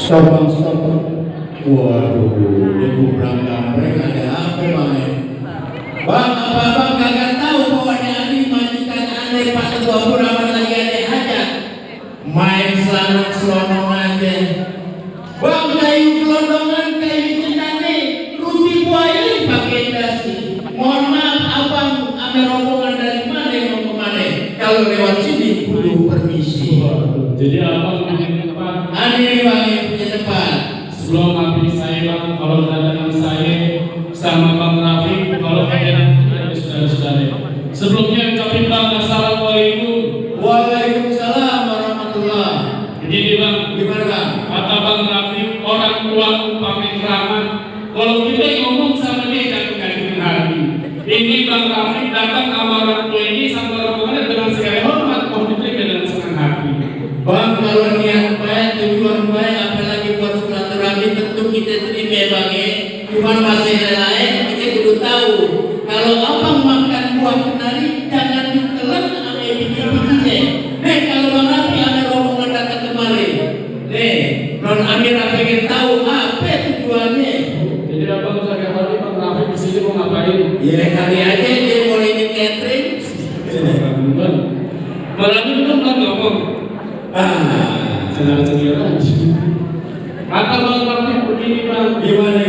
Stop, stop. Waduh, ini kubrang gambreng ada apa bang? Bang, abang kagak tahu bahwa ini majikan aneh Pak Ketua Puraman lagi ada hajat. Main selonong aja. Bang, kayu gelondongan, kayu cenane, roti buaya pakai dasi. Mohon maaf abang, ada rombongan dari mana yang mau kemana? Kalau lewat sini kudu permisi. Jadi abang punya tempat? Aneh bang yang punya tempat. Sebelum habis saya bang, kalau datang saya sama Bang Rafiq, kalau kalian ada saudara-saudara. Sebelumnya ucapin bang, assalamualaikum. Waalaikumsalam warahmatullah. Jadi bang, Gimana bang? kata Bang Rafiq, orang tua pamit ramah. Kalau kita ngomong sama dia jangan dengan hati. Ini Bang Rafiq datang sama orang tua ini sama rombongan dengan segala hormat, mau diberi dengan senang hati. Bang, kalau niat baik, tujuan baik, apalagi buat silaturahmi tentu kita terima bang ya. Cuma masalah lain kita kudu tahu. Kalau abang makan buah kenari, jangan ditelan sama biji-bijinya. Kalau bang Rafi ada rombongan datang kemari. Non Amira pengen tahu apa tujuannya. Jadi abang saya hari Bang Rafiq di sini mau ngapain? Ya kali aja dia mulai di catering. Malah itu belum ngomong. Cengar-cengar aja. Kata Bang Rafiq begini bang. Gimana?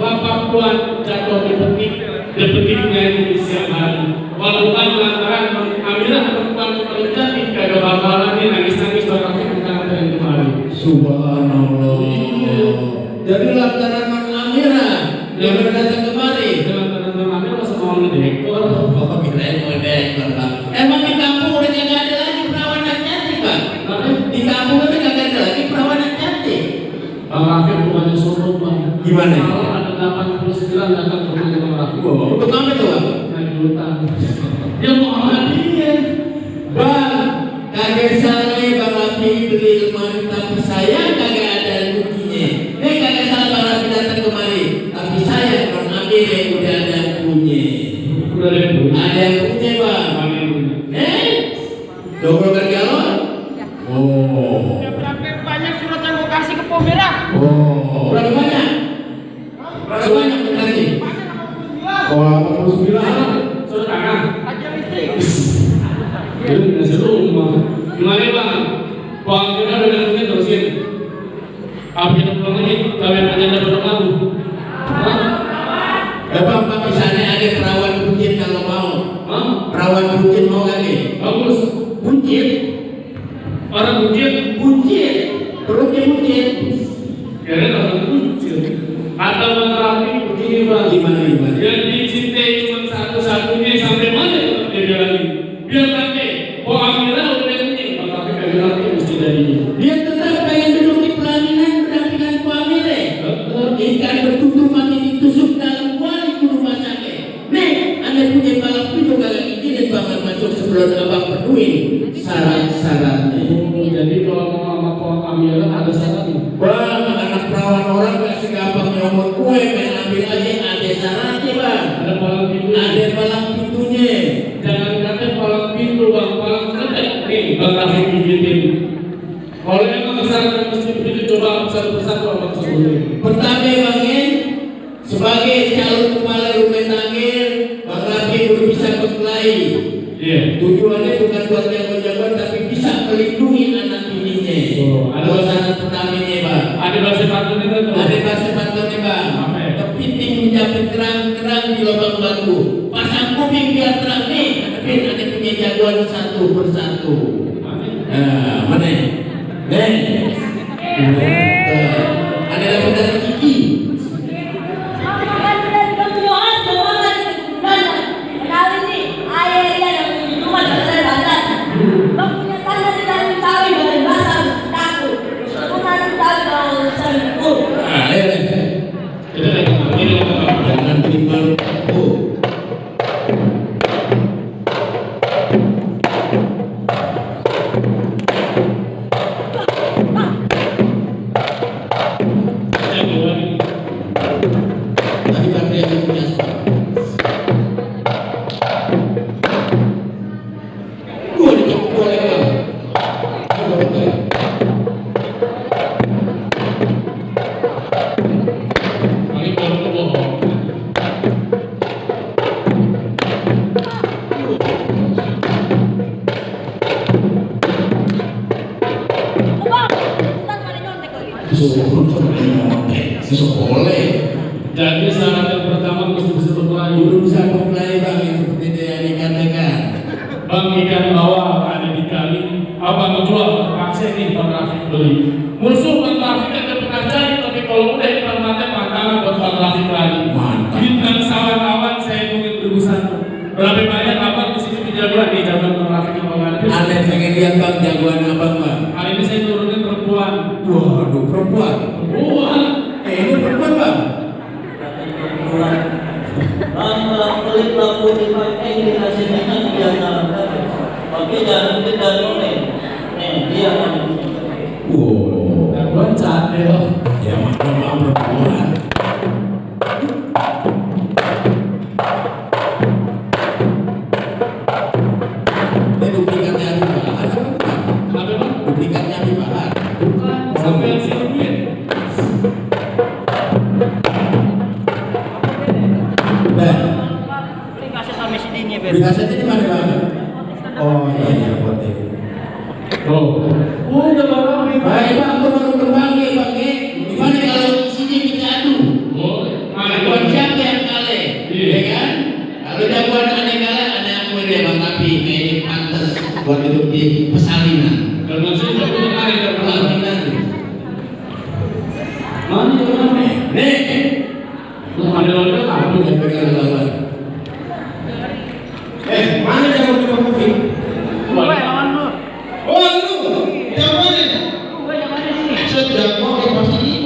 Kelapa buah jatuh dipetiknya di siang hari. Walaupun lantaran Bang Amira perempuan paling cantik kagak bakalan nih nangis-nangis Bang Rafiq tentang yang kemarin. Subhanallah. Jadi lantaran non Amira yang datang kemari. Lantaran Bang Amira masa mau ngedekor. Oh, kirain mau dekor bang. Emang di kampung udah kagak ada lagi perawan yang cantik bang. Di kampung udah kagak ada lagi perawan yang cantik. Bang Rafiq bukannya sombong bang. Gimana? Kalau ada 89 datang ke rumah Bang Rafiq. Untuk apa tuh bang? Naik utang. Dia mau hadiah. Bang, kagak salah ya Bang Rafi beli lemari tapi saya kagak ada ruginya. Kagak salah Bang Rafi datang kemari, tapi saya non Amira udah ada punya. Udah ada yang punya. Ada yang punya bang. Mana yang punya? Dobrokan galon. Oh. Berapa banyak surat yang mau kasih ke Pomera? Oh. Berapa banyak? Berapa banyak bentar ini? Oh, 89. Saudara. Aja listrik. Jadi nasi rumah. Gimana bang? Bang kita udah mungkin terusin. Apa kita pulang lagi? Kalian aja ada berapa kamu? Bang, misalnya ada perawan buncit kalau mau. Perawan buncit mau gak nih? Bagus. Buncit. Orang buncit. Buncit. Perutnya buncit. Kira orang buncit. Kata Bang Rafiq begini bang. Gimana? Yang dicintai cuma satu-satunya sampai mana dia lagi? Biar nanti. Oh Amira udah punya. Bang Rafiq lagi mesti dari. Dia tetap pengen duduk di pelaminan pendampingan Bu Amira. Ikan bertutur mati ditusuk dalam kuali kudu masaknya. Anda punya balap pintu kagak izinin banget masuk sebelum abang penuhin syarat-syaratnya. Jadi kalau mau sama Pak Amira ada syaratnya. Bang, anak perawan orang gak segampang nyomot kue, main ambil aja ada syaratnya bang. Ada palang pintu. Ada palang pintunya. Jangan kata palang pintu bang, palang kedek. Nih Bang Rafiq gigitin. Kalau emang syaratnya mesti begitu coba satu persatu abang sebutnya. Pertama bang ya, sebagai calon kepala rumah tangga, Bang Rafi udah bisa berkelahi. Iya. Tujuannya bukan buat jago-jago, tapi bisa melindungi anak bininya. Ada syarat pertamanya bang. Ada bahasa pantun itu tuh. Ada bahasa pantunnya bang. Apa ya? Kepiting menjapit kerang-kerang di lubang batu. Pasang kuping biar terang nih. Tapi ada punya jagoan satu persatu. Mana? Ada dapat dari Kiki. Jangan timbal. Tadi baterai yang punya spot. Gua dicopot boleh bang. suruh sekolah. Jadi syarat yang pertama mesti bisa berkelahi. Belum bisa berkelahi bang, yang seperti yang dikatakan. Bang ikan bawah ada di kali, abang jual terpaksa nih bang Rafiq beli. Musuh bang Rafiq akan pernah jadi, tapi kalau udah di mata pantangan buat bang Rafiq lagi. Mantap. Bintang kawan-kawan saya mungkin berurusan. Berapa banyak abang di sini jagoan di jagoan bang Rafiq yang bang Rafiq. Ada pengen lihat bang jagoan abang bang. Hari ini saya turunin perempuan. Waduh perempuan. Perempuan. Ini perempuan bang. Kalau pelit lampu dipakai ini hasilnya kan dia dalam tadi. Oke jangan kita nih dia kan. Wow. Jagoan cadel. Ya maklum perempuan. Ini duplikatnya Habib Bahar apa bukan? Kenapa bang? Duplikatnya Habib Bahar. Bukan. Sampai yang sini duit. Beli kaset sama CD-nya, Ber. Duplikatnya ini mana bang? Oh iya potek. Oh. Udah bang Rafiq. Baik bang, aku baru berbagi bang. Gimana kalau isinya kita adu? Oh. Jagoan siapa yang kalah? Iya. Ya kan? Kalau jagoan ada kalah, ada yang mulia bang, tapi kayaknya pantas buat hidup di persalinan. Karena saya tidak punya kali dan Persalinan. mana jagoan nih? Nih, Lu ada lagi aku yang pegang lawan. Mana jagoan di bang Kofi? Gue lawan lu. Oh lu, jagoannya? Gue yang ada sini. Saya jagoan yang pasti ini.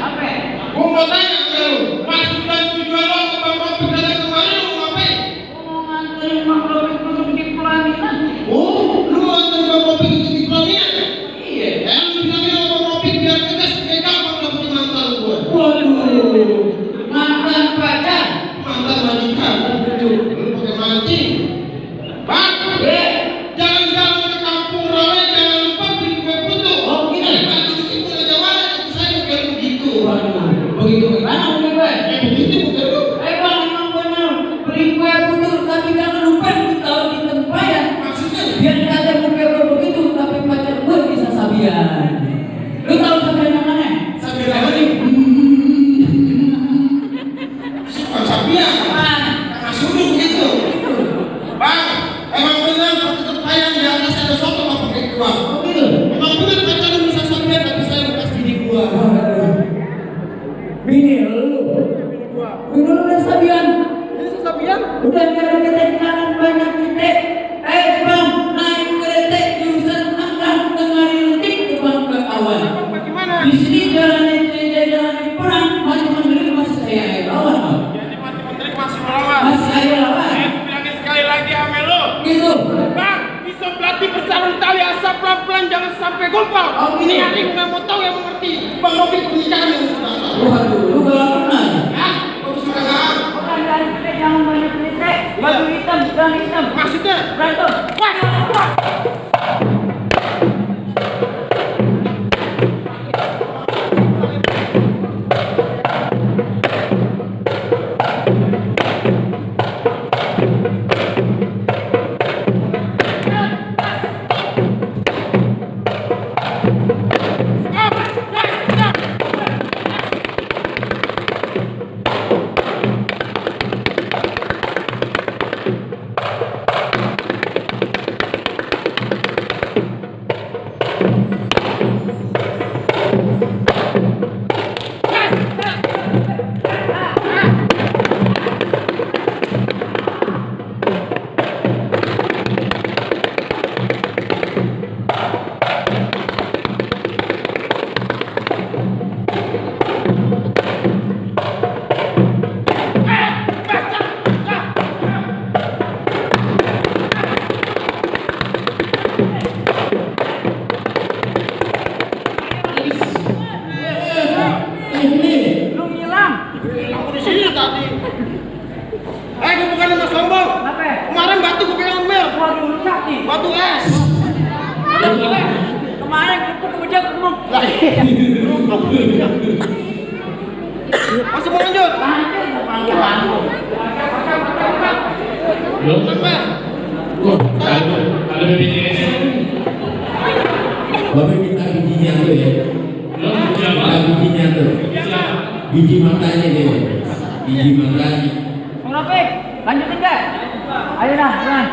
Apa? Gua mau tanya ke lu, maksud dan tujuan lo ke Bang Robi datang kemarin lu ngapain? Mau nganterin Bang Robi untuk di pelaminan. Oh, lu antar Bang Robi ke titik pelaminan? Iya. Lu bilangnya sama Bang Robi biar tegas kayak gampang dapetin mantan gua. Waduh. Mantan pacar. Mantan majikan. Lu pakai mancing. Bang, jalan-jalan ke kampung rawa jangan lupa beli kue putu. Oh, gini. Bang, itu sih mulai jawaban tapi saya bukan begitu. Waduh. Begitu gimana umi gue? Ya begitu bukan lu. Bang, emang bener. Beli kue putu, tapi jangan lupa ditaruh di tempayan. Maksudnya? Biar kata kue begitu, tapi pacar gue bisa sabian. Lu tahu sabian yang mana? Sambil apa nih? Suka sapian. Apaan? Masuk dulu begitu. Bang, emang benar tetap payah di atas ada soto apa pakai kuah? Oh gitu? Emang benar pacar lu bisa sampai tapi saya bekas diri gua. Bini lu. Bini lu udah sabian. Ini sapian? Udah nyari ketek kanan banyak titik. Bang, naik kereta jurusan Angkang Tengari Lentik ke Bangka Awan. Bagaimana? Di sini jalan perang, mati-mati masih saya lawan. Bang. Jadi mati-mati masih melawan. Masih saya lawan. Aku bilangnya sekali lagi sama lu. Gitu. Bang, bisa pelatih bersarung tali asap pelan-pelan jangan sampai gopal. Oh, gini. Ini hari nggak mau tahu yang mengerti. Bang Robi pernikahan yang sudah. Waduh, lu galak benar. Hah? Bagus pernikahan. Bukan dari titik jangan banyak titik. Baju hitam, dan hitam. Maksudnya? Berantem. Wah. Batu es. Kemarin kerupuk kemeja gemuk. Masih mau lanjut? Belum apa? Ada BPJS. Bapak minta tuh ya. Siapa? Ada bijinya tuh. Siapa? Biji matanya dia. Biji matanya. Bang Rafiq, lanjutin gak? Ayo dah, jalan.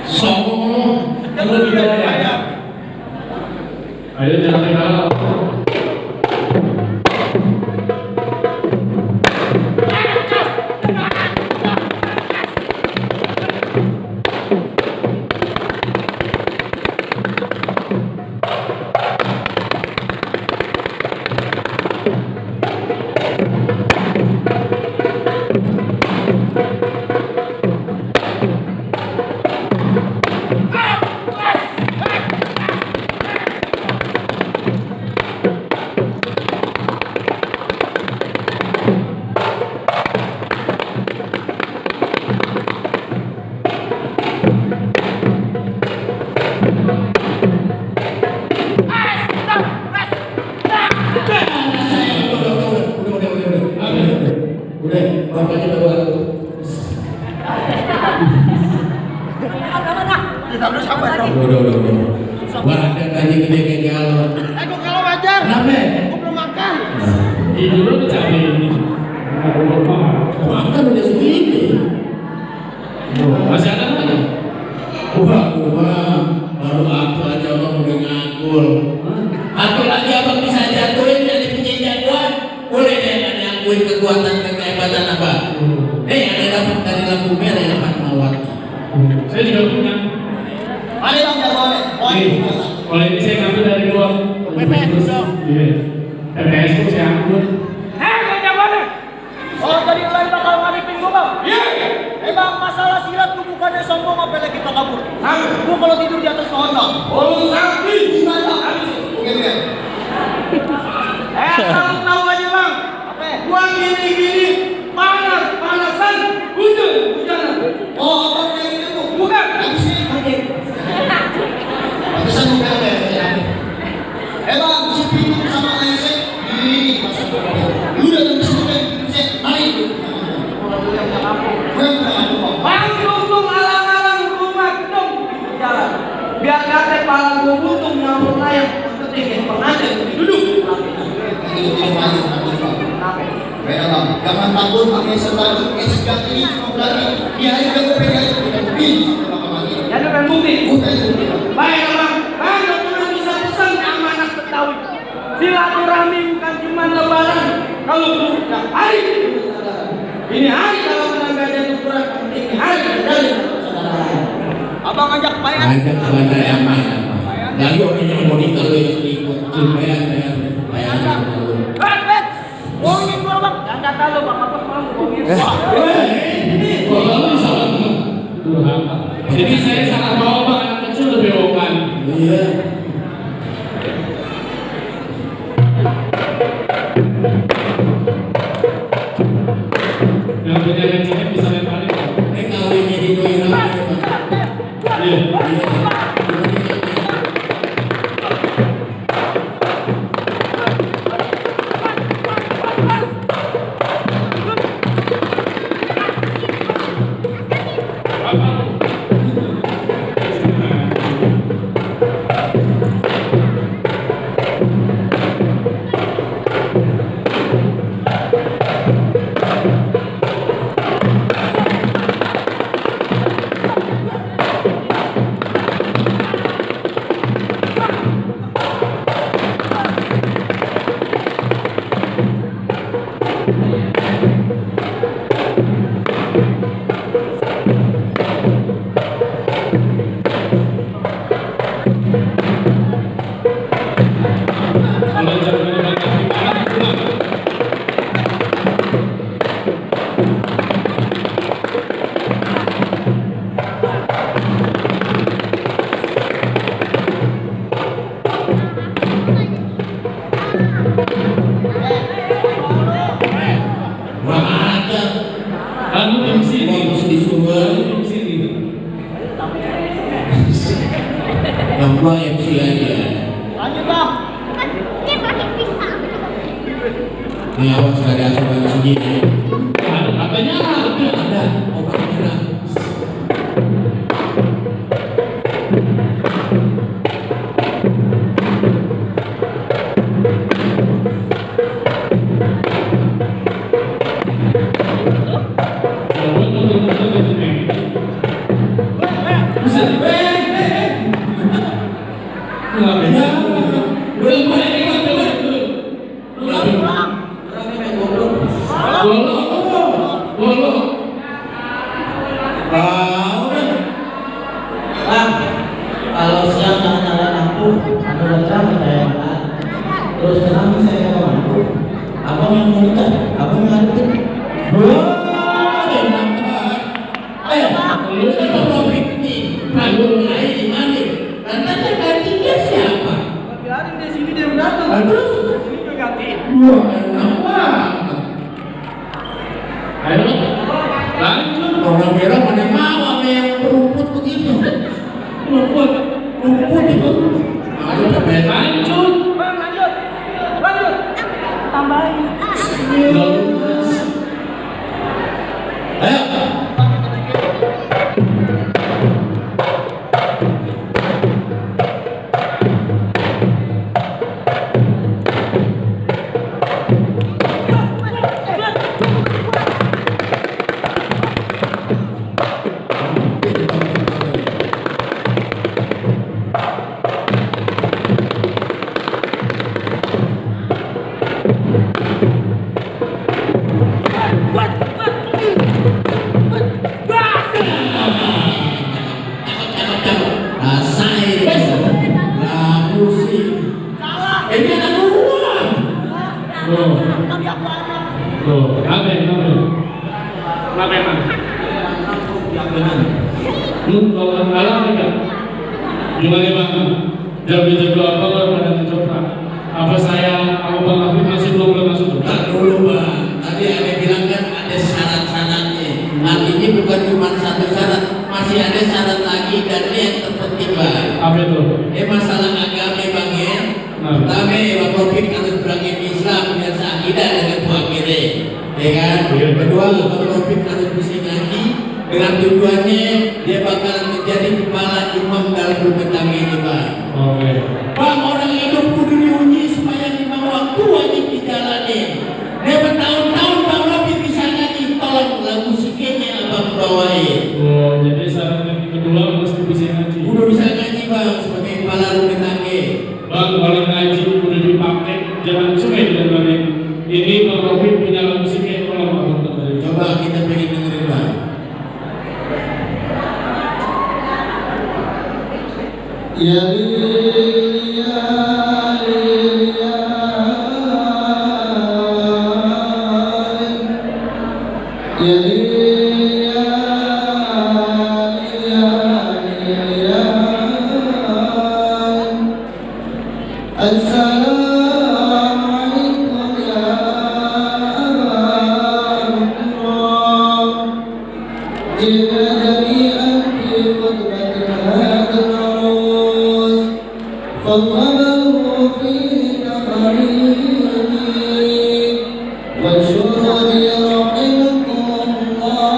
Song. Kalau tidak ya. Ayo jangan tinggal. Udah, bapaknya bawa. Udah. Wah, ada tadi gede kayak galon. Aku kalau wajar. Kenapa? Aku belum makan. Ini dulu capek ini. Makan udah segini. Masih ada lagi? Wah, baru aku aja orang udah ngangkul. Aku lagi abang bisa jatuhin dari punya jagoan. Boleh deh ada ngakuin kekuatan kehebatan apa? Ada dapat dari lampu merah yang Fatmawati. Saya juga punya. Ada bang, boleh. Kalau ini saya ngambil dari luar. PPS dong. Iya. PPS itu saya angkut. Gak boleh. Oh, jadi kalian bakal ngadepin gua bang? Iya. Bang, masalah silat tuh bukannya sombong apa lagi kita kabur. Gua kalau tidur di atas pohon bang. Oh, sakti. Gimana? Tahu aja bang. Apa? Gua gini-gini panasan, hujan. Oh, abang kayak gitu. Bukan. Pantesan gue ya. Bang, si Pintu sama Aisyah ini pasang. Lu datang ke sini kan, saya mari. Bang, dukung alang-alang rumah gedung jalan. Biar kata palang gua buntung nyambut layang penting pengantin duduk. Beda bang, jangan takut pakai seragam sejak ini cuma berarti dia aja udah pegang kita bin Jadi pengen bukti. bukan Baik bang, cuma bisa pesan sama anak Betawi. Silaturahmi bukan cuma lebaran. Kalau bukan hari ini hari kalau menang gajah ukuran penting hari dari abang ajak bayar. Ajak kepada yang mana? Lalu orang yang mau kalau yang ikut bayar. bohongin gua bang, jangan kata lu bang, apa kalau bohongin. Kalau salah jadi saya salah bawa bang, anak kecil lebih opan. Iya. Yang punya rencana bisa lemparin. Kawinnya di Doirama. Iya. Yang gua MC aja. Lanjut bang. Dia pakai pisau. Ini awas gak ada asupan segini. Katanya Ada obat merah. Kalau siang jangan nyala lampu, atau terang kayak mana? Terus terang saya mau lampu. Abang yang mau nikah, abang yang ngadepin. Wah, enak banget. Lu kan Bang Rofik nih, panggung lain di mana? Lantas gantinya siapa? Biarin di sini dia udah datang. Aduh. Sini juga ganti. Wah, enak banget. Ayo, lanjut. Orang merah mana mau sama yang berumput begitu? Rumput itu. Aduh, berbeda. Lanjut. Bang, lanjut. Lanjut. Tambahin. Ayo. Rasain lagu sih. Ini anak gua. Kami aku anak. Tuh, ngapain? Emang? Kalau alam enggak? Gimana bang? Jago-jago apa kalau pada ngejoprak? Apa saya sama Bang Afif masih belum masuk tuh? Tak dulu bang. Tadi ada bilang kan ada syarat-syaratnya. Artinya bukan cuma satu syarat, masih ada syarat lagi dan ini yang terpenting bang. Apa itu? Masalah agama bang ya. Nah. Pertama Bang Rofik harus beragama Islam dan seakidah dengan Tuhan kiri. Ya kan? Iya. Kedua Bang Rofik harus bisa ngaji dengan tujuannya dia bakalan menjadi kepala imam dalam rumah tangga ini bang. Oke. Bang, orang hidup kudu diuji supaya 5 waktu wajib dijalani. Dia bertahun-tahun Bang Rofik bisa ngaji, tolong lagu musiknya abang bawain. Oh, jadi syarat yang kedua mesti bisa ngaji. Kudu bisa ngaji bang sebagai kepala rumah tangga. Bang, kalau ngaji udah dipakai, jangan cuma didengarin. Ini Bang Rofik punya lagu musiknya, tolong abang dengerin. Coba kita pengen dengerin bang. Ya Lil, ya Lil, ya Lil. Ya Lil, ya Lil, ya Lil, ya Lil. Assalamualaikum ya Abang Rob. Jika jami'an fi khutbatin hadal arus فالقبل في تقريبي وشهدي رحمكم الله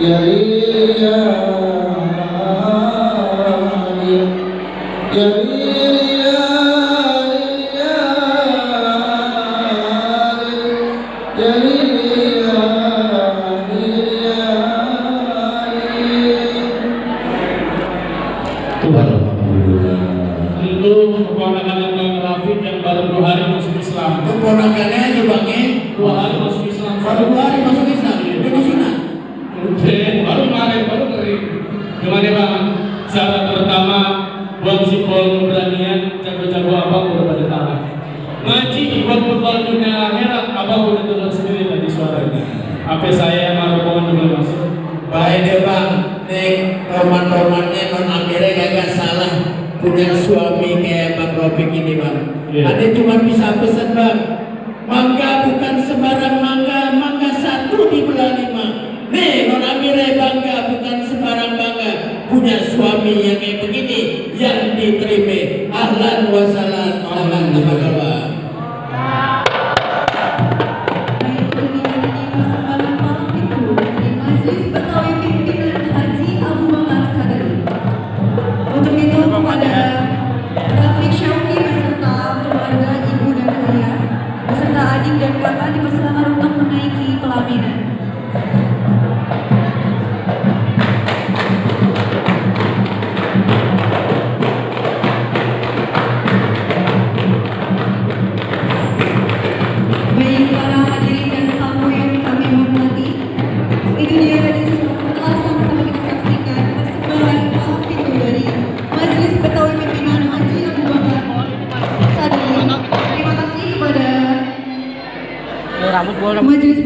يا ليل يا ليل يا ليل يا ليل يا ليل يا ليل Alhamdulillah. Itu keponakan Bang Rafik yang baru 2 hari masuk Islam. Keponakannya aja bang ya. 2 hari masuk Islam. Baru 2 hari masuk Islam. Udah disunat. Udah, baru kemarin, baru kering. Gimana bang? Syarat pertama buat simbol keberanian, jago-jago abang udah pada tangan. Ngaji buat bekal dunia akhirat, abang udah dengar sendiri tadi suaranya. Apa saya yang rombongan belum masuk? Baik deh bang. Nek roman-romannya non Amire gak salah punya suami kayak Bang Rofik ini bang. Iya. Ada cuma bisa pesan bang. Mangga bukan sembarang mangga, mangga 1 dibelah 5. Nih non Amire bangga bukan sembarang bangga punya suami yang kayak begini yang diterima. Ahlan wa salam. Selamat apa kabar? Untuk itu kepada Rafik Syauqi beserta keluarga, ibu dan ayah beserta adik dan kakak dipersilakan untuk menaiki pelaminan. Majelis